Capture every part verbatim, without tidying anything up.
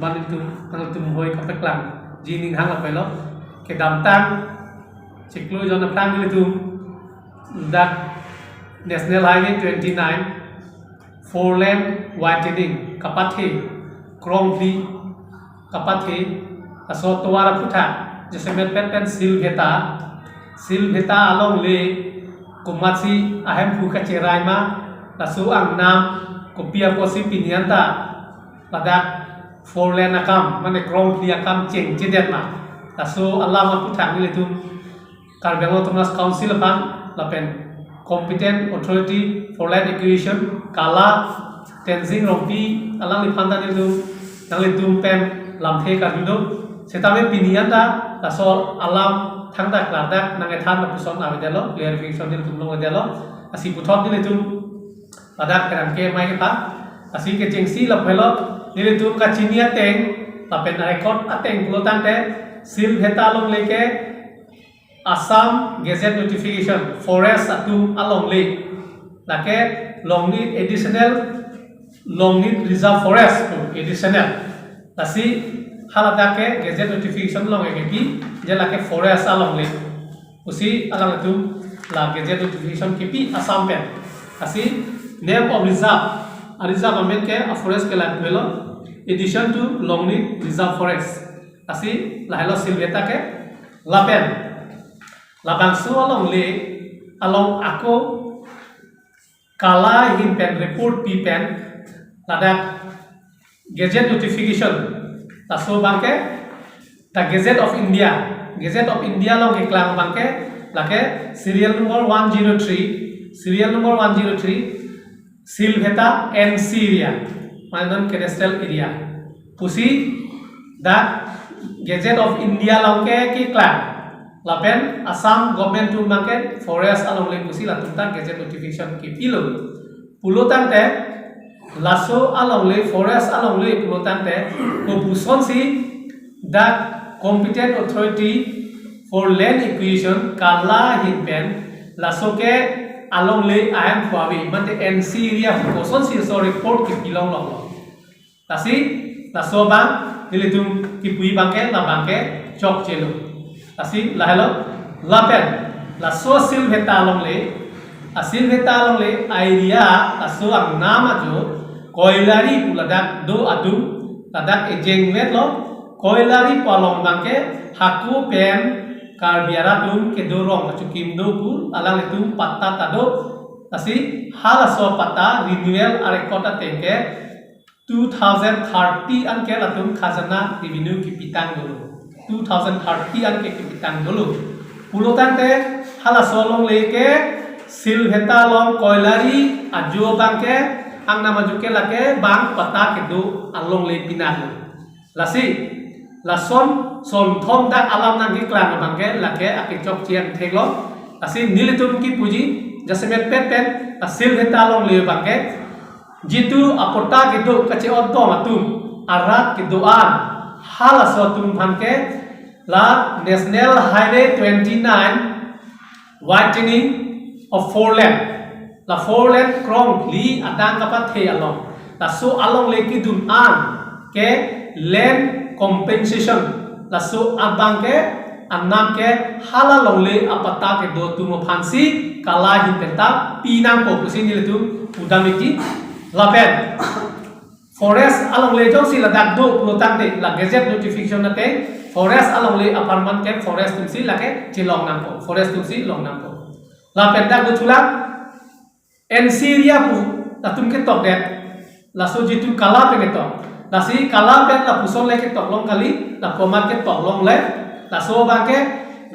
Wan itum, nangtum hoi kapeklang. Jining hang apelo. Kedamtang, chiklo jon aphrang nelitum dak National Highway twenty-nine, four lane widening, kapathe, krongphli, kapathe, laso tovar aphuthak, jasemet pen pen Silveta, Silveta alongle, komatsi ahemphu kacherai ma, laso angnam, kopi apotsi pini anta, ladak four lane akam, mane krongphli akam chengchedet ma. Laso alam aphuthak nelitum Karbi Anglong Autonomous Council aphan lapen Competent Authority for Land Acquisition, KALA, Tensing Rongpi alangliphan ta nelitum, nanglitum pen lamthe karjudo. Setame pini anta laso alam thangta klardak nang-ethan lapuson avedetlo, clarification nelitum longvedetlo. Lasi puthot nelitum ladak kerang ke mai kepha. Lasi kechengsi lapu helo, nelitum kachini ateng, lapen record ateng pulo tangte, Silveta alongle ke Assam Gazette Notification, Forest atum alongle. Lake Longnit Additional, Longnit Reserve Forest pu additional. Lasi haladak ke Gazette Notification along ke pi, je lake Forest alongle. Pusi alangtum la Gazette Notification kipi Assam pen. Lasi name of reserve, a reserve amen ke a forest ke lapu helo, addition to Longnit Reserve Forest. Lasi lahelo Silveta ke lapen labangso alongle along ako KALA ahin pen report pi pen ladak Gazette Notification, laso abangke The Gazette of India. Gazette of India along keklang abangke lake serial number one zero three, serial number one zero three, Silveta N C area, mane non cadastral area. Pusi dak Gazette of India along ke keklang. Lapen Assam government atum abangke Forest alongle pusi latum ta Gazette Notification kipilo. Pulo tangte, laso alongle, Forest alongle pulo tangte, kopusonsi dak Competent Authority for Land Acquisition, KALA ahin pen, laso ke alongle ahemphu ave, mate N C area pu kosonsi laso report kipi longloklo. Lasi, laso abang, nelitum kipu abangke, labangke chokchelo. Lasi, lahelo, lapen, laso Silveta alongle, a Silveta alongle, area, laso angnam ajo, Koilari pu ladak do adung, ladak ejeng vetlo, Koilari pu along abangke, hako pen, Karbi arat atum kedo rong kachikim do pu, alanglitum patta ta do, lasi, halaso patta, renewal a record ateng ke, two thousand thirty anke latum khajana revenue kipitang dolo. Two thousand thirty anke kipitang dolo. Pulo tangte halaso alongle ke Silveta along Koilari ajo abangke angnam ajo ke lake bang patta kedo alongle pinang. Lasi lason sonthom dak alam nangkeklang abangke lake akechokche angthek lo. Lasi nelitum kipuji jasemet pen pen a Silveta alongle abangke jitu apatta kedo kache-otdong atum, arat kedo-an, halaso atum aphan ke la National Highway twenty-nine widening of four lane, la four lane krongphli adang kapathe along, laso alongle kedun an ke land compensation, laso abangke anam ke hala alongle apatta kedo atum aphansi KALA ahin pen ta pinangpo pusi nelitum pudam ikji. Lapen Forest alongle jongsi ladak do pulo tangte la Gazette Notification ateng Forest alongle apharman ke Forest atumsi lake chelong nangpo, Forest atumsi long nangpo. Lapen dak do thulang N C area pu latum ketokdet, laso jitu KALA pen ketok. Lasi KALA pen lapuson le ketok long kali, lapu amat ketok longle, laso abangke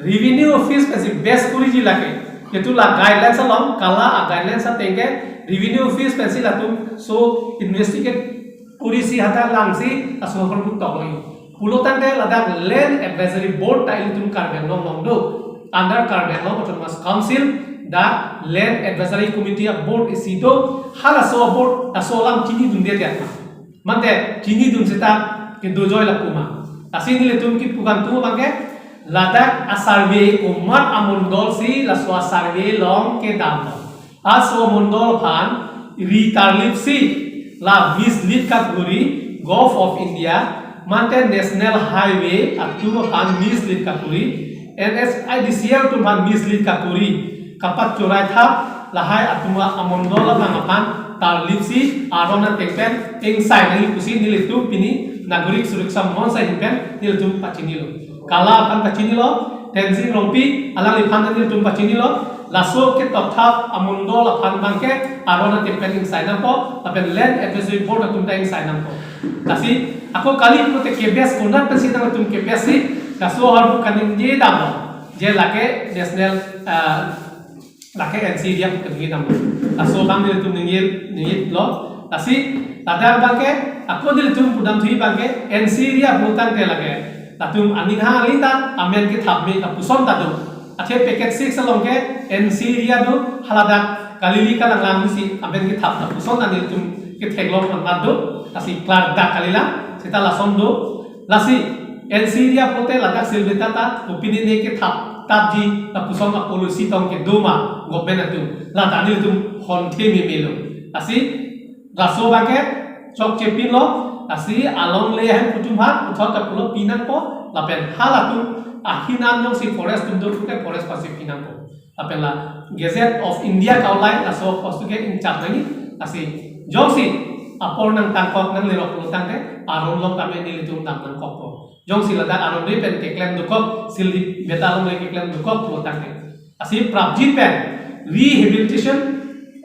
Revenue Office pensi base kuriji lake. Jitu la guidelines along, KALA a guidelines ateng ke Revenue Office pensi latum so investigate kurisi hadak langsi laso ahormu tok longji. Pulo tangte ladak Land Advisory Board ta ilitum Karbi Anglong along do. Under Karbi Anglong Autonomous Council dak Land Advisory Committee a board isi do, halaso board laso alam chinidunde dia. Mate chinidun seta kedojoi lapu ma. Lasi nelitum kipu abang tu abangke ladak a survey komat amondol si laso a survey along kedam lo. Laso amondol aphan ri tarlip si la Wislit Kaguri, Govt. of India, Mante National Highway atum aphan mislead kakuri, N H I D C L atum aphan mislead kakuri, kapachorai thap lahai atum amondol abang aphan tarlipsi aron ateng pen ingsai nangji pusi nelitum pini Nagorik Suraksha Monch ahin pen nelitum pachinilo. Kala aphan pachinilo, Tensing Rongpi alangliphan nelitum pachinilo, laso ketokthap amondol aphan abangke aron ateng pen ingsai nangpo, lapen Land Advisory Board atum ta ingsai nangpo. Lasi ako kali pulote kebes konat pensi nangtum kebes si, laso ahormu kaningje damlo, je lake national, ah, lake N C area pu kaningje damlo. Laso abang nelitum ningje, ningjelo. Lasi ladak abangke ako nelitum pudamthu abangke N C area pulotangte lake latum aning hang aling ta amen kethap me lapuson ta do. Athe package six along ke N C area do, haladak kalili kalanglang si amen kethap lapuson ta nelitum ketheklong anmat do. Lasi klardak kalilang, seta lason do. Lasi N C area pulote ladak Silveta ta kopine ne kethap tapji lapuson apolicy tong kedo ma government atum, lata nelitum honthe memelo. Lasi laso abangke chokche pinlo, lasi alongle ahem pu atum aphan puthot ta pulo pi nangpo, lapen halatum ahin an jongsi forest atum do puke forest aphansi pi nangpo. Lapen la Gazette of India kaulai laso post ke ingchap nangji, lasi jongsi apor nangtangkok nanglerok pulotangte aron along tame nelitum dam nangkokpo. Jongsi ladak aron ri pen keklem dokok, Silveta alongle keklem dokok pulotangte. Lasi prapjin pen rehabilitation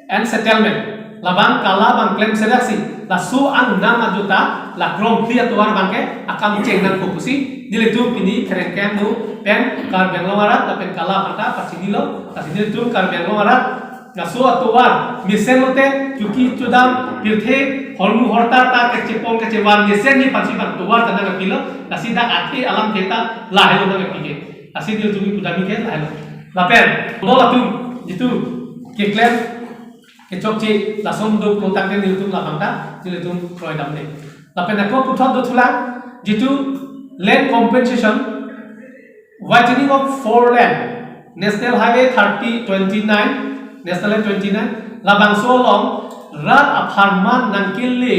and settlement labang kala abang klemsedaksi, laso angnam ajuta la krongphli atovar abangke akam cheng nangpo pusi nelitum pini Pherangke angno pen Karbi Anglong arat lapen kala aphanta pachinilo. Lasi nelitum Karbi Anglong arat laso atovar mesen lote, chuki chudam, pirthe, hormu hortar ta kechepon kechevan mesenji aphansi abang tovar ta nangkepilo. Lasi dak athe alamthe ta lahelo nangkepi ke. Lasi nelitum pudamji ke lahelo. Lapen dol atum jitu keklem kechokche lason do pulotangte nelitum labang ta nelitum kroidamde. Lapen ako puthot dothulang, jitu land compensation, widening of four lane, National Highway thirty, twenty-nine, National Highway twenty-nine, labangso along rat apharman nangkele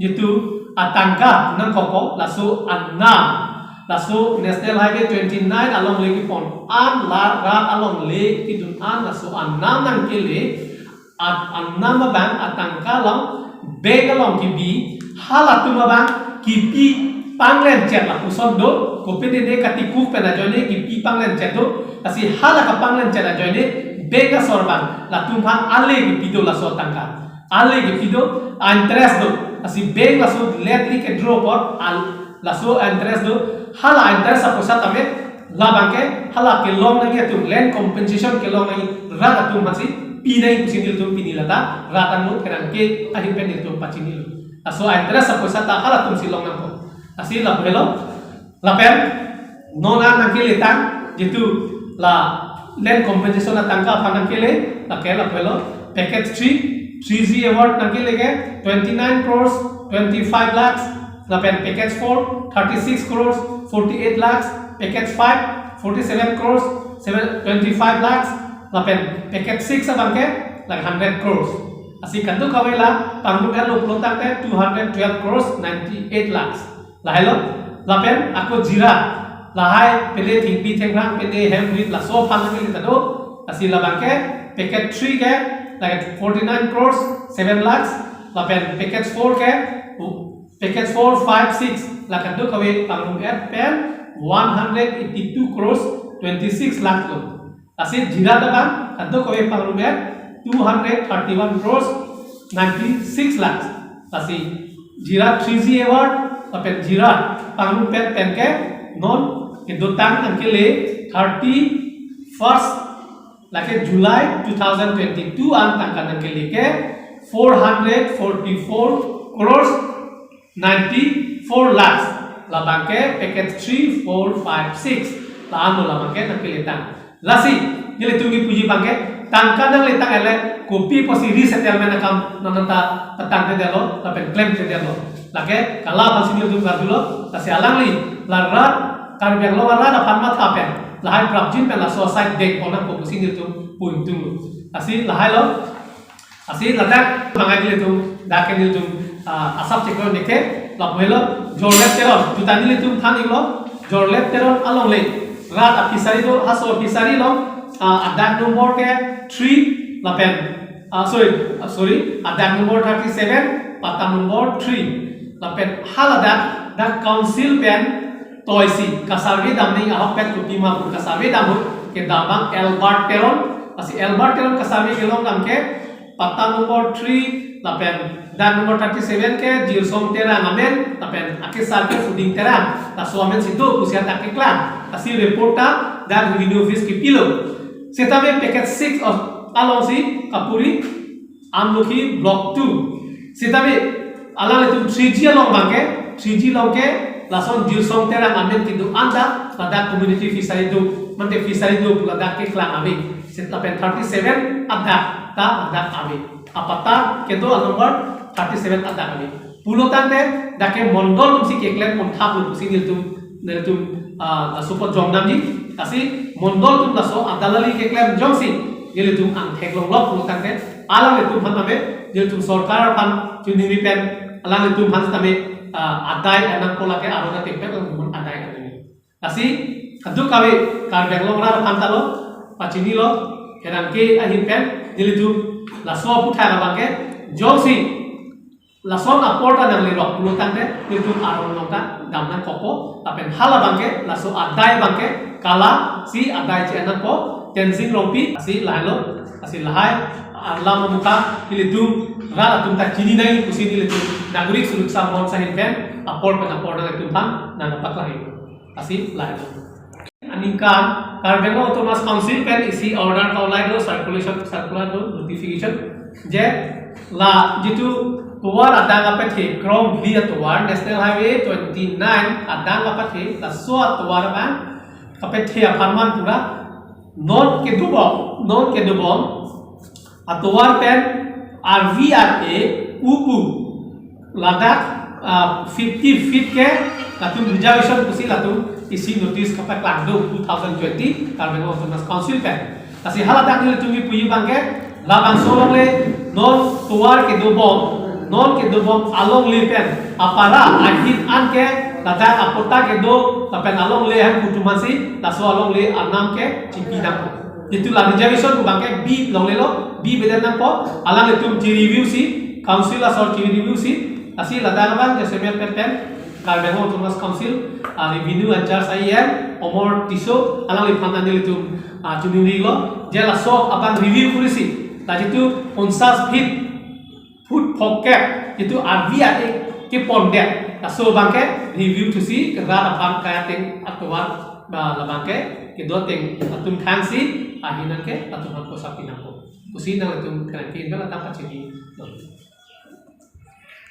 jitu atangka nangkokpo, laso anam, laso National Highway twenty-nine alongle kepon an, la rat alongle kedun an laso anam nangkele, at anam abang atangka along bank along kebi, halatum abang kepi panglenchet lapuson do, kopine ne katikuk pen ajoine kepi panglenchet do, lasi hala kapanglenchet ajoine bank asor abang latum aphan ale kepi do laso atangka. Ale kepi do, interest do. Lasi bank laso let ri kedraw apot al, laso interest do, hala interest apoisa tame labangke hala kelong nangji atum, land compensation kelong nangji rat atum aphansi pi nangji pusi nelitum pini lata rat angno Pherangke ahin pen nelitum pachinilo. Laso interest apoisa ta halatumsi long nangpo. Lasi lapu helo. Lapen non an nangkeletang jitu la land compensation atangka aphan nangkele, lake lapu helo. Package three, three G award nangkele ke twenty-nine crores twenty-five lakhs, lapen package four, thirty-six crores forty-eight lakhs, package five, forty-seven crores seven, twenty-five lakhs, lapen package six abangke like hundred crores. Lasi kadokave la pangrum-etlo pulotangte two hundred twelve crores ninety-eight lakhs. Lahelo, lapen ako Jirhat, lahai pine thengpi thengrang, pine hem rit laso aphan nangkele ta do. Lasi labangke package three ke like forty-nine crores seven lakhs, lapen package four ke, package four, five, six la kadokave pangrum-et pen one hundred eighty-two crores twenty-six lakhs lo. Lasi Jirhat abang kadokave pangrum-et two hundred thirty-one crores ninety-six lakhs. Lasi Jirhat three G award lapen Jirhat pangrum-et pen ke non kedotang nangkele thirty-first, lake July two thousand twenty-two an tangka nangkele ke four hundred forty-four crores ninety-four lakhs. Labangke package three, four, five, six la-anlo labangke nangkeletang. Lasi nelitum kipuji abangke tangka nangletang ele kopi pusi resettlement akam nangta patangtedetlo lapen klemtedetlo. Lake kala aphansi nelitum karjulo, lasi alangli la rat, Karbi Anglong arat aphan matha pen, lahai prapjin pen laso asai dengpon nangpo pusi nelitum pu ingtunglo. Lasi lahailo. Lasi ladak bang nelitum, dak ke nelitum, ah, asap chekro neke, lapu helo, Jorlep Teron, juta nelitum than-iklo, Jorlep Teron alongle, rat a-fishery do, haso fishery along, ah, adag number ke three lapen, ah, sorry, ah, sorry, adag number thirty-seven, patta number three, lapen haladak, dak council pen toisi, kasurvey damji ahok pen kopi ma pu kasurvey dam ahut, kedam abang Albert Teron, lasi Albert Teron kasurvey kelong abang ke, patta number three, lapen dag number thirty-seven ke Jirsong Terang amen, lapen akesar ke Suding Terang, laso amen si do pusi adak keklang, lasi report ta dak revenue office kepilo. Setame package six alongsi kapuri Amlokhi block two. Setame alanglitum three G along abang ke, three G along ke, lason Jirsong Terang amen kedo-an ta, ladak community fishery do, mate fishery do pu ladak keklang ave. Set lapen thirty-seven adak ta ladak ave. Apatta kedo a-number thirty-seven adak ave. Pulo tangte dak ke mondol atumsi keklem pon thaplo pusi nelitum, nelitum, ah, laso apot jong damji. Lasi mondol atum laso adalali keklem jongsi nelitum angthek longlok pulo tangte alanglitum aphan tame nelitum sorkar aphan chiningri pen alanglitum aphan tame, ah, adai nangpo, lake aron ateng pen alanglitum adai nangji. Lasi kadokave Karbi Anglong arat aphan ta lo, pachinilo, pherangke ahin pen nelitum laso aphuthak abang ke jongsi lason apor ta nanglerok pulo tangte nelitum aron along ta dam nangkokpo, lapen hala abang ke, laso adai abang ke kalasi adai che-en nangpo, Tensing Rongpi, lasi lahelo, lasi lahai alam amukha nelitum rat atum ta chini nangji pusi nelitum Nagorik Suraksha Monch ahin pen apor pen apor nanglitum aphan nangpaklang-ikpo. Lasi lahelo. Aningkan Karbi Anglong Autonomous Council pen isi order kaulai do, circulation, circular do, notification, je la jitu tovar adang kapathe, krongli atovar, National Highway twenty-nine adang kapathe, laso atovar abang kapathe apharman pura non kedobom, non kedobom atovar pen R V R A upu ladak, ah, fifty feet ke latum reservation pusi latum isi notice kapaklang do two thousand twenty Karbi Anglong Autonomous Council pen. Lasi haladak nelitum kipuji abang ke labangso alongle non tovar kedobom, non kedobom alongle pen apara ahin an ke ladak apatta kedo lapen alongle ahem kutumansi laso alongle anam ke chipi nangpo. Jitu la reservation pu abang ke B alongle lo, B beden nangpo, alanglitum chi-review si, council asor chi-review si, lasi ladak abang jasemet pen pen Karbi Anglong Autonomous Council, ah, revenue in-charge I E M Amar Tisso, alangliphan ta nelitum, ah, chiningri lo, je laso abang review kurisi, la jitu ponsas feet, foot phongkep, jitu R V R A kepondet, laso abang ke review thusi, rat aphan kai ateng atovar, ba labang ke kedo ateng atum khangsi, ahin an ke latum aphan kosa pi nangpo pusi nanglitum kena kin bela tangka chini.